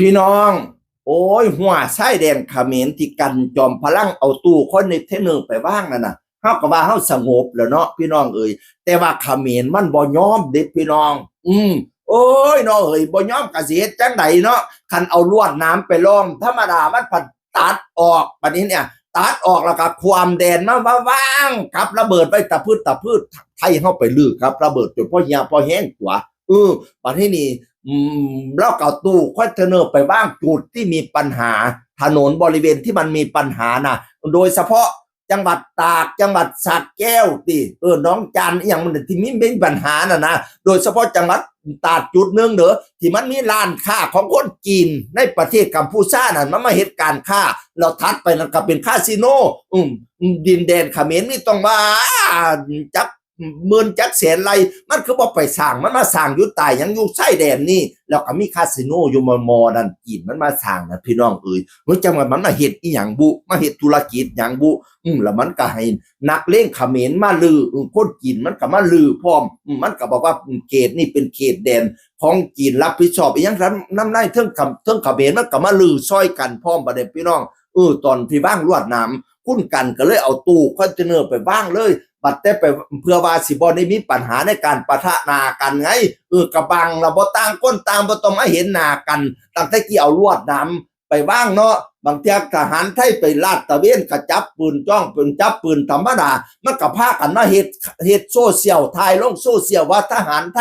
ພີ່ນ້ອງ ໂອ້ຍ ຮົ້ວຊາຍແດນຂະເໝນທີ່ກັນຈອມພະລັງເອົາຕູ້ຄອນເທນເນີໄປວາງນັ້ນນະ ເຮົາກໍວ່າເຮົາສະຫງົບແລ້ວເນາະ ພີ່ນ້ອງເອີຍ ແຕ່ວ່າຂະເໝນມັນບໍ່ຍອມເດ້ພີ່ນ້ອງ. ອືມ ໂອ້ຍ ເນາະເອີຍ ບໍ່ຍອມກໍຊິເຮັດຈັ່ງໃດເນາະ ຄັນເອົາລວດໜາມໄປລ້ອມ ທຳມະດາມັນພັດຕັດອອກ ບັດນີ້ເນຍ ຕັດອອກແລ້ວກໍຂວ້ຳແດນມາ ມາວາງກັບລະເບີດໄວ້ຕະພຶດຕະພືດ ໄທເຮົາໄປຮື້ກັບລະເບີດຈົນພໍເຫ່ຍພໍແຮງຕົວະ. ເອີ ບັດນີ້ນີ້ ອືມ ລາວກໍເອົາຕູ້ຄອນເທນເນີໄປວາງຈຸດທີ່ມີປັນຫາ ຖະໜົນບໍລິເວນທີ່ມັນມີປັນຫານະ ໂດຍສະເພາະຈັງຫວັດຕາກ ຈັງຫວັດສະແກ້ວຕິ ເອີ ໜອງຈານ ອີ່ຫຍັງມັນທີ່ມີ ມີບັນຫານັ້ນນະ ໂດຍສະເພາະຈັງຫວັດຕາກຈຸດໜຶ່ງເດີ ທີ່ມັນມີຮ້ານຄ້າຂອງຄົນຈີນໃນປະເທດກຳພູຊານັ້ນ ມັນມາເຮັດການຄ້າ ແລ້ວຖັດໄປນັ້ນກໍເປັນຄາສິໂນ ອືມ ດິນແດນຂະເໝນນີ້ຕ້ອງວ່າຈັກ ໝື່ນຈັກແສນໄລ່ ມັນຄືບໍ່ໄປສ້າງ ມັນມາສ້າງຢູ່ໃຕ້ຫຍັງ ຢູ່ຊາຍແດນນີ້ ແລ້ວກໍມີຄາສິໂນຢູ່ໝໍ້ໆນັ້ນ ຈີນມັນມາສ້າງນະ ພີ່ນ້ອງເອີຍ ເອີ ຈັ່ງວ່າມັນມາເຮັດອີ່ຫຍັງບຸ ມາເຮັດທຸລະກິດຫຍັງບຸ ອືມ ແລ້ວມັນກໍໃຫ້ນັກເລງຂະເໝນມາຮື້ ອືມ ຄົນຈີນມັນກໍມາຮື້ພ້ອມ ອືມ ມັນກໍບອກວ່າ ອືມ ເຂດນີ້ເປັນເຂດແດນຂອງຈີນ ຮັບຜິດຊອບອີ່ຫຍັງນຳ ນຳໃນເທິງຂະ ເທິງຂະເໝນ ມັນກໍມາຮື້ຊ່ອຍກັນພ້ອມ ບັດນີ້ ພີ່ນ້ອງ ເອີ ຕອນທີ່ວາງລວດໜາມ ຄຸນກັນກໍເລີຍເອົາຕູ້ຄອນເທນເນີໄປວາງເລີຍ ບັດແຕ່ໄປ ເພື່ອວ່າຊິບໍ່ໄດ້ມີບັນຫາໃນການປະທະໜ້າກັນໄງ ເອີ ກະບັງລະບໍ່ ຕ່າງຄົນຕ່າງບໍ່ຕ້ອງມາເຫັນໜ້າກັນ ຕັ້ງແຕ່ກີ້ເອົາລວດໜາມໄປວາງເນາະ ບາງເທື່ອທະຫານໄທໄປລາດຕະເວນ ກະຈັບປືນຈ້ອງ ເປັນຈັບປືນທຳມະດາ ມັນກະພາກັນມາເຮັດ ເຮັດໂຊຊຽວ ຖ່າຍລົງໂຊຊຽວວ່າທະຫານໄທ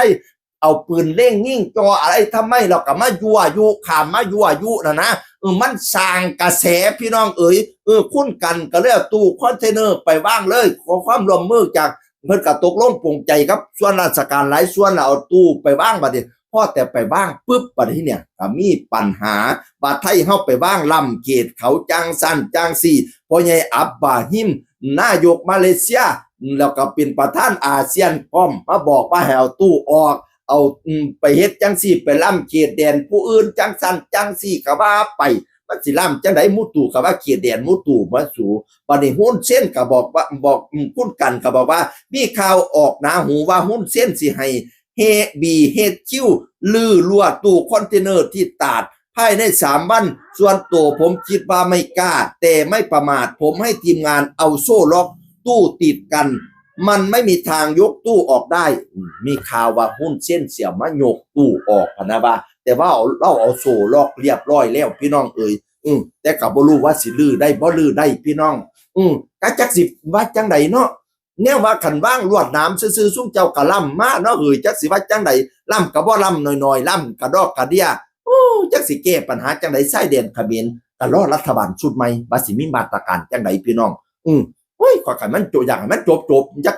ເອົາປືນເລັງຍິງຈ່ອອະໄລທຳໄມ ແລ້ວກໍມາຍົວະຍຸ ຂ້າມມາຍົວະຍຸນັ້ນນະ ເອີ ມັນສ້າງກະແສ ພີ່ນ້ອງເອີຍ ເອີ ຄຸນກັນກໍເລີຍເອົາຕູ້ຄອນເທນເນີໄປວາງເລີຍ ຂໍຄວາມຮ່ວມມືຈາກ ເພິ່ນກໍຕົກລົງປົງໃຈກັບສ່ວນລາຊະການຫຼາຍສ່ວນ ແລ້ວເອົາຕູ້ໄປວາງ ບັດນີ້ພໍແຕ່ໄປວາງປຶບ ບັດນີ້ເນຍກໍມີປັນຫາ ວ່າໄທເຮົາໄປວາງລ້ຳເຂດເຂົາຈັ່ງຊັ້ນຈັ່ງຊີ້ ພໍ່ໃຫຍ່ອັບບາຮິມ ນາຍົກມາເລເຊຍ ແລ້ວກໍເປັນປະທານອາຊຽນພ້ອມ ມາບອກວ່າໃຫ້ເອົາຕູ້ອອກ ເອົາ ອືມ ໄປເຮັດຈັ່ງຊີ້ ໄປລ້ຳເຂດແດນຜູ້ອື່ນ ຈັ່ງຊັ້ນຈັ່ງຊີ້ກໍວ່າໄປ ມັນຊິລ້ຳຈັ່ງໃດ? ໝູ່ຕູ້ກໍວ່າເຂດແດນໝູ່ຕູ້ ມາສູ ບັດນີ້ຮຸນເຊນກໍບອກວ່າ ບອກ ອືມ ຄຸນກັນກໍບອກວ່າ ມີຂ່າວອອກໜາຫູວ່າຮຸນເຊນຊິໃຫ້ ເຮ ບີເອັດຄິວ ຮື້ລົວະຕູ້ຄອນເທນເນີທີ່ຕາດ ພາຍໃນສາມວັນ ສ່ວນໂຕຜົມຄິດວ່າໄມ່ກ້າ ແຕ່ໄມ່ປະໝາດ ຜົມໃຫ້ທີມງານເອົາໂສ້ລັອກຕູ້ຕິດກັນ ມັນໄມ່ມີທາງຍົກຕູ້ອອກໄດ້ ອືມ ມີຂ່າວວ່າຮຸນເຊນຊິເອົາມາຍົກຕູ້ອອກຫັ້ນນະວ່າ ແຕ່ວ່າເອົາ ລາວເອົາໂສ້ລັອກລຽບຮ້ອຍແລ້ວ ພີ່ນ້ອງເອີຍ ອືມ ແຕ່ກໍບໍ່ຮູ້ວ່າຊິຮື້ໄດ້ບໍ່ຮື້ໄດ້ ພີ່ນ້ອງ ອືມ ກໍຈັກຊິວ່າຈັ່ງໃດເນາະ ແນວວ່າຄັນວາງລວດໜາມຊື່ໆ ຊຸມເຈົ້າກໍລ້ຳມາເນາະເອີຍ ຈັກຊິວ່າຈັ່ງໃດ ລ້ຳກໍບໍ່ລ້ຳໜ້ອຍໆ ລ້ຳກະດອກກະເດຍ ໂອ້ ຈັກຊິແກ້ປັນຫາຈັ່ງໃດ ຊາຍແດນຂະເໝນ ກໍລໍລັດຖະບານຊຸດໃໝ່ວ່າຊິມີມາດຕະການຈັ່ງໃດ ພີ່ນ້ອງ ອື ໂອ້ຍ ຂ້ອຍກໍມັນໂຈະ ຢາກໃຫ້ມັນຈົບໆ ຈັກ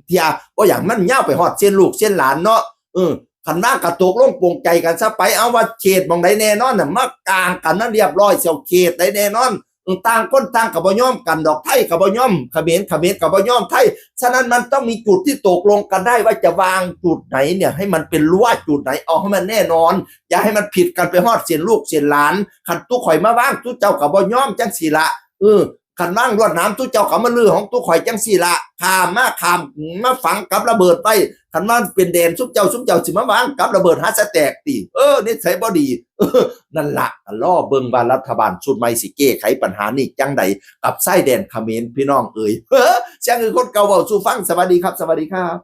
ເທື່ອ ບໍ່ຢາກໃຫ້ມັນຍາວໄປຮອດເຊນລູກເຊນຫຼານເນາະ ເອີ ຄັນວ່າກໍຕົກລົງປົງໃຈກັນຊະໄປ ເອົາວ່າເຂດໝ່ອງໃດແນ່ນອນນະ ມາກາງກັນນັ້ນລຽບຮ້ອຍ ຊິເອົາເຂດໃດແນ່ນອນ ເອີ ຕ່າງຄົນຕ່າງກໍບໍ່ຍອມກັນດອກ ໄທກໍບໍ່ຍອມຂະເໝນ ຂະເໝນກໍບໍ່ຍອມໄທ ສະນັ້ນມັນຕ້ອງມີຈຸດທີ່ຕົກລົງກັນໄດ້ວ່າຈະວາງຈຸດໃດເນຍ ໃຫ້ມັນເປັນລວດຈຸດໃດ ເອົາໃຫ້ມັນແນ່ນອນ ຢ່າໃຫ້ມັນຜິດກັນໄປຮອດເຊນລູກເຊນຫຼານ ຄັນຕຸຂ້ອຍມາວາງ ຕຸເຈົ້າກໍບໍ່ຍອມ ຈັ່ງຊີ້ລະ ເອີ ຄັນວາງລວດໜາມ ຕຸເຈົ້າກໍມາຮື້ຂອງຕຸຂ້ອຍ ຈັ່ງຊີ້ລະ ຂ້າມມາ ຂ້າມມາຝັງກັບລະເບີດໄວ້ ຄັນວ່າເປັນແດນຊຸມເຈົ້າ ຊຸມເຈົ້າຊິມາວາງກັບລະເບີດຫາສະແຕກຕິ ເອີ ນິໄສບໍ່ດີ ເອີ ນັ້ນລະ ກໍລໍເບິ່ງວ່າລັດຖະບານຊຸດໃໝ່ຊິແກ້ໄຂບັນຫານີ້ຈັ່ງໃດ ກັບຊາຍແດນຂະເໝນ ພີ່ນ້ອງເອີຍ ເອີ ສຽງຄືຄົນເກົ່າເວົ້າສູ່ຟັງ ສະຫວັດດີຄັບ ສະຫວັດດີຄັບ.